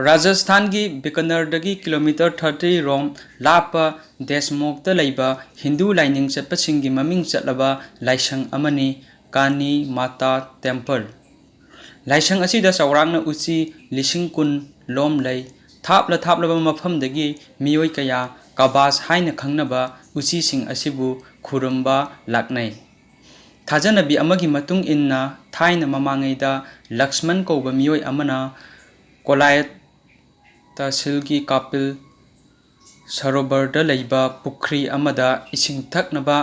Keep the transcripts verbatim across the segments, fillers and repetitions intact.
ꯔꯥꯖꯁꯊꯥꯟꯒꯤ ꯕꯤꯀꯅꯔꯗꯒꯤ kilometre thirty ꯔꯣꯝ ꯂꯥꯞꯄ ꯗꯦꯁꯃꯣꯛꯇ ꯂꯩꯕ ꯍꯤꯟꯗꯨ ꯂꯥꯏꯅꯤꯡ ꯆꯠꯄꯁꯤꯡꯒꯤ ꯃꯃꯤꯡ ꯆꯠꯂꯕ ꯂꯥꯏꯁꯪ ꯑꯃꯅꯤ, ꯀꯥꯅꯤ ꯃꯥꯇꯥ ꯇꯦꯝꯄꯜ꯫ ꯂꯥꯏꯁꯪ ꯑꯁꯤꯗ ꯆꯥꯎꯔꯥꯛꯅ ꯎꯆꯤ ꯂꯤꯁꯤꯡ ꯀꯨꯟ ꯂꯣꯝ ꯂꯩ꯫ ꯊꯥꯞꯂ ꯊꯥꯞꯂꯕ ꯃꯐꯝꯗꯒꯤ ꯃꯤꯑꯣꯏ ꯀꯌꯥ ꯀꯕꯥꯁ ꯍꯥꯏꯅ ꯈꯪꯅꯕ ꯎꯆꯤꯁꯤꯡ ꯑꯁꯤꯕꯨ ꯈꯨꯔꯨꯝꯕ ꯂꯥꯛꯅꯩ꯫ ꯊꯥꯖꯅꯕꯤ ꯑꯃꯒꯤ ꯃꯇꯨꯡ ꯏꯟꯅ, ꯊꯥꯏꯅ ꯃꯃꯥꯡꯉꯩꯗ ꯂꯛꯁꯃꯟ ꯀꯧꯕ ꯃꯤꯑꯣꯏ ꯑꯃꯅ ꯀꯣꯂꯥꯌꯠ ꯇꯍꯁꯤꯜꯒꯤ ꯀꯥꯄꯤꯜ ꯁꯔꯣꯕꯔꯗ ꯂꯩꯕ ꯄꯨꯈ꯭ꯔꯤ ꯑꯃꯗ ꯏꯁꯤꯡ ꯊꯛꯅꯕ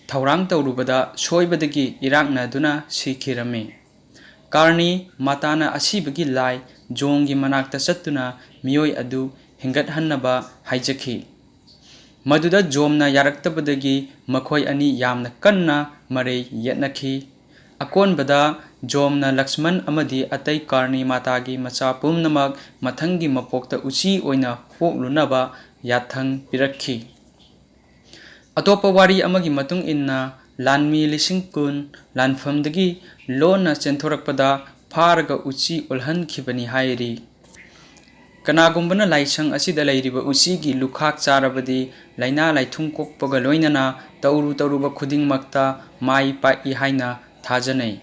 ꯊꯧꯔꯥꯡ ꯇꯧꯔꯨꯕꯗ ꯁꯣꯏꯕꯗꯒꯤ ꯏꯔꯥꯛꯅꯗꯨꯅ ꯁꯤꯈꯤꯔꯝꯃꯤ꯫ ꯀꯥꯔꯅꯤ ꯃꯥꯇꯥꯅ ꯑꯁꯤꯕꯒꯤ ꯂꯥꯏ ꯖꯣꯡꯒꯤ ꯃꯅꯥꯛꯇ ꯆꯠꯇꯨꯅ ꯃꯤꯑꯣꯏ ꯑꯗꯨ ꯍꯤꯡꯒꯠꯍꯟꯅꯕ ꯍꯥꯏꯖꯈꯤ꯫ ꯃꯗꯨꯗ ꯖꯣꯝꯅ ꯌꯥꯔꯛꯇꯕꯗꯒꯤ ꯃꯈꯣꯏ ꯑꯅꯤ ꯌꯥꯝꯅ ꯀꯟꯅ ꯃꯔꯩ ꯌꯦꯠꯅꯈꯤ꯫ ꯑꯀꯣꯟꯕꯗ ꯖꯣꯝꯅ ꯂꯛꯁꯃꯟ ꯑꯃꯗꯤ ꯑꯇꯩ ꯀꯥꯔꯅꯤ ꯃꯥꯇꯥꯒꯤ ꯃꯆꯥ ꯄꯨꯝꯅꯃꯛ ꯃꯊꯪꯒꯤ ꯃꯄꯣꯛꯇ ꯎꯆꯤ ꯑꯣꯏꯅ ꯄꯣꯛꯂꯨꯅꯕ ꯌꯥꯊꯪ ꯄꯤꯔꯛꯈꯤ꯫ ꯑꯇꯣꯞꯄ ꯋꯥꯔꯤ ꯑꯃꯒꯤ ꯃꯇꯨꯡ ꯏꯟꯅ, ꯂꯥꯟꯃꯤ ꯂꯤꯁꯤꯡ ꯀꯨꯟ ꯂꯥꯟꯐꯝꯗꯒꯤ ꯂꯣꯟꯅ ꯆꯦꯟꯊꯣꯔꯛꯄꯗ ꯐꯥꯔꯒ ꯎꯆꯤ ꯑꯣꯜꯍꯟꯈꯤꯕꯅꯤ ꯍꯥꯏꯔꯤ꯫ ꯀꯅꯥꯒꯨꯝꯕꯅ ꯂꯥꯏꯁꯪ ꯑꯁꯤꯗ ꯂꯩꯔꯤꯕ ꯎꯆꯤꯒꯤ ꯂꯨꯈꯥꯛ ꯆꯥꯔꯕꯗꯤ ꯂꯥꯏꯅꯥ ꯂꯥꯏꯊꯨꯡ ꯀꯣꯛꯄꯒ ꯂꯣꯏꯅꯅ ꯇꯧꯔꯨ ꯇꯧꯔꯨꯕ ꯈꯨꯗꯤꯡꯃꯛꯇ ꯃꯥꯏ ꯄꯥꯛꯏ ꯍꯥꯏꯅ ꯊꯥꯖꯅꯩ꯫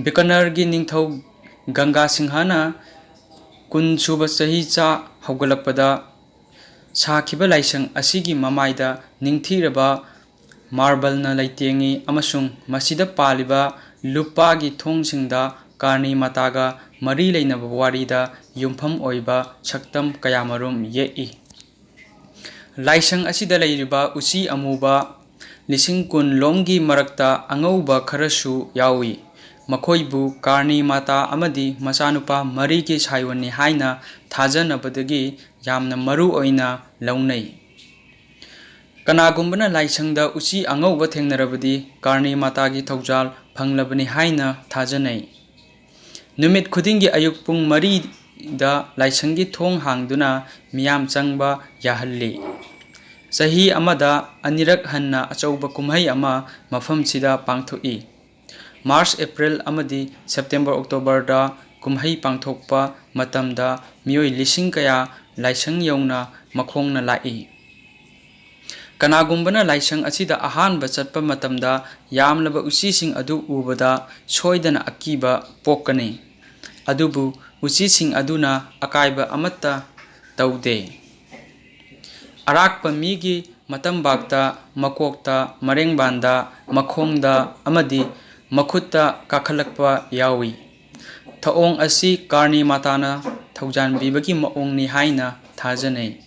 ꯕꯤꯀꯅꯔꯒꯤ ꯅꯤꯡꯊꯧ ꯒꯪꯒꯥ ꯁꯤꯡꯍꯅ ꯀꯨꯟ ꯁꯨꯕ ꯆꯍꯤꯆꯥ ꯍꯧꯒꯠꯂꯛꯄꯗ ꯁꯥꯈꯤꯕ ꯂꯥꯏꯁꯪ ꯑꯁꯤꯒꯤ ꯃꯃꯥꯏꯗ ꯅꯤꯡꯊꯤꯔꯕ ꯃꯥꯔꯕꯜꯅ ꯂꯩꯇꯦꯡꯉꯤ ꯑꯃꯁꯨꯡ ꯃꯁꯤꯗ ꯄꯥꯜꯂꯤꯕ ꯂꯨꯄꯥꯒꯤ ꯊꯣꯡꯁꯤꯡꯗ ꯀꯥꯔꯅꯤ ꯃꯥꯇꯥꯒ ꯃꯔꯤ ꯂꯩꯅꯕ ꯋꯥꯔꯤꯗ ꯌꯨꯝꯐꯝ ꯑꯣꯏꯕ ꯁꯛꯇꯝ ꯀꯌꯥꯃꯔꯨꯝ ꯌꯦꯛꯏ꯫ ꯂꯥꯏꯁꯪ ꯑꯁꯤꯗ ꯂꯩꯔꯤꯕ ꯎꯆꯤ ꯑꯃꯨꯕ ꯂꯤꯁꯤꯡ ꯀꯨꯟ ꯂꯣꯝꯒꯤ ꯃꯔꯛꯇ ꯑꯉꯧꯕ ꯈꯔꯁꯨ ꯌꯥꯎꯏ꯫ ꯃꯈꯣꯏꯕꯨ ꯀꯥꯔꯅꯤ ꯃꯥꯇꯥ ꯑꯃꯗꯤ ꯃꯆꯥꯅꯨꯄꯥ ꯃꯔꯤꯒꯤ ꯁꯥꯏꯑꯣꯟꯅꯤ ꯍꯥꯏꯅ ꯊꯥꯖꯅꯕꯗꯒꯤ ꯌꯥꯝꯅ ꯃꯔꯨ ꯑꯣꯏꯅ ꯂꯧꯅꯩ꯫ ꯀꯅꯥꯒꯨꯝꯕꯅ ꯂꯥꯏꯁꯪꯗ ꯎꯆꯤ ꯑꯉꯧꯕ ꯊꯦꯡꯅꯔꯕꯗꯤ ꯀꯥꯔꯅꯤ ꯃꯥꯇꯥꯒꯤ ꯊꯧꯖꯥꯜ ꯐꯪꯂꯕꯅꯤ ꯍꯥꯏꯅ ꯊꯥꯖꯅꯩ꯫ ꯅꯨꯃꯤꯠ ꯈꯨꯗꯤꯡꯒꯤ ꯑꯌꯨꯛ ꯄꯨꯡ ꯃꯔꯤꯗ ꯂꯥꯏꯁꯪꯒꯤ ꯊꯣꯡ ꯍꯥꯡꯗꯨꯅ ꯃꯤꯌꯥꯝ ꯆꯪꯕ ꯌꯥꯍꯜꯂꯤ꯫ ꯆꯍꯤ ꯑꯃꯗ ꯑꯅꯤꯔꯛ ꯍꯟꯅ ꯑꯆꯧꯕ ꯀꯨꯝꯍꯩ ꯑꯃ ꯃꯐꯝꯁꯤꯗ ꯄꯥꯡꯊꯣꯛꯏ꯫ ꯃꯥꯔꯆ, ꯑꯦꯄ꯭ꯔꯤꯜ ꯑꯃꯗꯤ ꯁꯦꯞꯇꯦꯝꯕꯔ, ꯑꯣꯛꯇꯣꯕꯔꯗ ꯀꯨꯝꯍꯩ ꯄꯥꯡꯊꯣꯛꯄ ꯃꯇꯝꯗ ꯃꯤꯑꯣꯏ ꯂꯤꯁꯤꯡ ꯀꯌꯥ ꯂꯥꯏꯁꯪ ꯌꯧꯅ ꯃꯈꯣꯡꯅ ꯂꯥꯛꯏ꯫ ꯀꯅꯥꯒꯨꯝꯕꯅ ꯂꯥꯏꯁꯪ ꯑꯁꯤꯗ ꯑꯍꯥꯟꯕ ꯆꯠꯄ ꯃꯇꯝꯗ ꯌꯥꯝꯂꯕ ꯎꯆꯤꯁꯤꯡ ꯑꯗꯨ ꯎꯕꯗ ꯁꯣꯏꯗꯅ ꯑꯀꯤꯕ ꯄꯣꯛꯀꯅꯤ꯫ ꯑꯗꯨꯕꯨ ꯎꯆꯤꯁꯤꯡ ꯑꯗꯨꯅ ꯑꯀꯥꯏꯕ ꯑꯃꯠꯇ ꯇꯧꯗꯦ꯫ ꯑꯔꯥꯛꯄ ꯃꯤꯒꯤ ꯃꯇꯝꯕꯥꯛꯇ, ꯃꯀꯣꯛꯇ, ꯃꯔꯦꯡꯕꯥꯟꯗ, ꯃꯈꯣꯡꯗ ꯑꯃꯗꯤ ꯃꯈꯨꯠꯇ ꯀꯥꯈꯠꯂꯛꯄ ꯌꯥꯎꯏ꯫ ꯊꯧꯑꯣꯡ ꯑꯁꯤ ꯀꯥꯔꯅꯤ ꯃꯥꯇꯥꯅ ꯊꯧꯖꯥꯟꯕꯤꯕꯒꯤ ꯃꯑꯣꯡꯅꯤ ꯍꯥꯏꯅ ꯊꯥꯖꯅꯩ꯫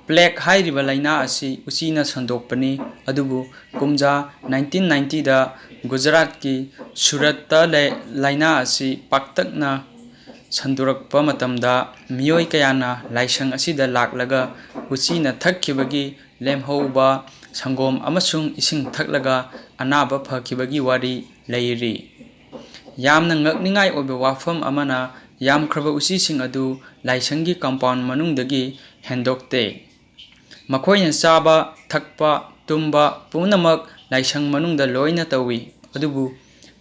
ꯄ꯭ꯂꯦꯛ ꯍꯥꯏꯔꯤꯕ ꯂꯥꯏꯅꯥ ꯑꯁꯤ ꯎꯆꯤꯅ ꯁꯟꯗꯣꯛꯄꯅꯤ, ꯑꯗꯨꯕꯨ ꯀꯨꯝꯖꯥ ꯅꯥꯏꯟꯇꯤꯟ ꯅꯥꯏꯟꯇꯤꯗ ꯒꯨꯖꯔꯥꯠꯀꯤ ꯁꯨꯔꯠꯇ ꯂꯩ-, ꯂꯥꯏꯅꯥ ꯑꯁꯤ ꯄꯥꯛꯇꯛꯅ ꯁꯟꯗꯣꯔꯛꯄ ꯃꯇꯝꯗ ꯃꯤꯑꯣꯏ ꯀꯌꯥꯅ ꯂꯥꯏꯁꯪ ꯑꯁꯤꯗ ꯂꯥꯛꯂꯒ ꯎꯆꯤꯅ ꯊꯛꯈꯤꯕꯒꯤ ꯂꯦꯝꯍꯧꯕ ꯁꯪꯒꯣꯝ ꯑꯃꯁꯨꯡ ꯏꯁꯤꯡ ꯊꯛꯂꯒ ꯑꯅꯥꯕ ꯐꯈꯤꯕꯒꯤ ꯋꯥꯔꯤ ꯂꯩꯔꯤ꯫ ꯌꯥꯝꯅ ꯉꯛꯅꯤꯡꯉꯥꯏ ꯑꯣꯏꯕ ꯋꯥꯐꯝ ꯑꯃꯅ, ꯌꯥꯝꯈ꯭ꯔꯕ ꯎꯆꯤꯁꯤꯡ ꯑꯗꯨ ꯂꯥꯏꯁꯪꯒꯤ ꯀꯝꯄꯥꯎꯟ ꯃꯅꯨꯡꯗꯒꯤ ꯍꯦꯟꯗꯣꯛꯇꯦ꯫ ꯃꯈꯣꯏꯅ ꯆꯥꯕ, ꯊꯛꯄ, ꯇꯨꯝꯕ ꯄꯨꯝꯅꯃꯛ ꯂꯥꯏꯁꯪ ꯃꯅꯨꯡꯗ ꯂꯣꯏꯅ ꯇꯧꯏ, ꯑꯗꯨꯕꯨ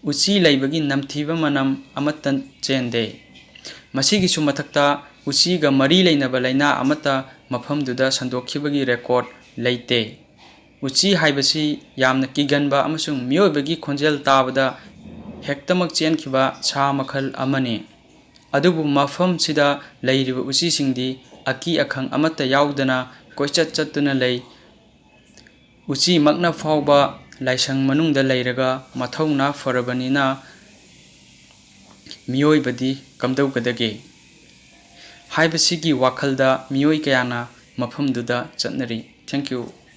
ꯎꯆꯤ ꯂꯩꯕꯒꯤ ꯅꯝꯊꯤꯕ ꯃꯅꯝ ꯑꯃꯠꯇ ꯆꯦꯟꯗꯦ꯫ ꯃꯁꯤꯒꯤꯁꯨ ꯃꯊꯛꯇ, ꯎꯆꯤꯒ ꯃꯔꯤ ꯂꯩꯅꯕ ꯂꯥꯏꯅꯥ ꯑꯃꯠꯇ ꯃꯐꯝꯗꯨꯗ ꯁꯟꯗꯣꯛꯈꯤꯕꯒꯤ ꯔꯦꯀꯣꯔꯗ ꯂꯩꯇꯦ꯫ ꯎꯆꯤ ꯍꯥꯏꯕꯁꯤ ꯌꯥꯝꯅ ꯀꯤꯒꯟꯕ ꯑꯃꯁꯨꯡ ꯃꯤꯑꯣꯏꯕꯒꯤ ꯈꯣꯟꯖꯦꯜ ꯇꯥꯕꯗ ꯍꯦꯛꯇꯃꯛ ꯆꯦꯟꯈꯤꯕ ꯁꯥ ꯃꯈꯜ ꯑꯃꯅꯤ꯫ ꯑꯗꯨꯕꯨ ꯃꯐꯝꯁꯤꯗ ꯂꯩꯔꯤꯕ ꯎꯆꯤꯁꯤꯡꯗꯤ ꯑꯀꯤ ꯑꯈꯪ ꯑꯃꯠꯇ ꯌꯥꯎꯗꯅ ꯀꯣꯏꯆꯠ ꯆꯠꯇꯨꯅ ꯂꯩ꯫ ꯎꯆꯤꯃꯛꯅ ꯐꯥꯎꯕ ꯂꯥꯏꯁꯪ ꯃꯅꯨꯡꯗ ꯂꯩꯔꯒ ꯃꯊꯧꯅꯥ ꯐꯔꯕꯅꯤꯅ ꯃꯤꯑꯣꯏꯕꯗꯤ ꯀꯝꯗꯧꯒꯗꯒꯦ ꯍꯥꯏꯕꯁꯤꯒꯤ ꯋꯥꯈꯜꯗ ꯃꯤꯑꯣꯏ ꯀꯌꯥꯅ ꯃꯐꯝꯗꯨꯗ ꯆꯠꯅꯔꯤ꯫ Thank you꯫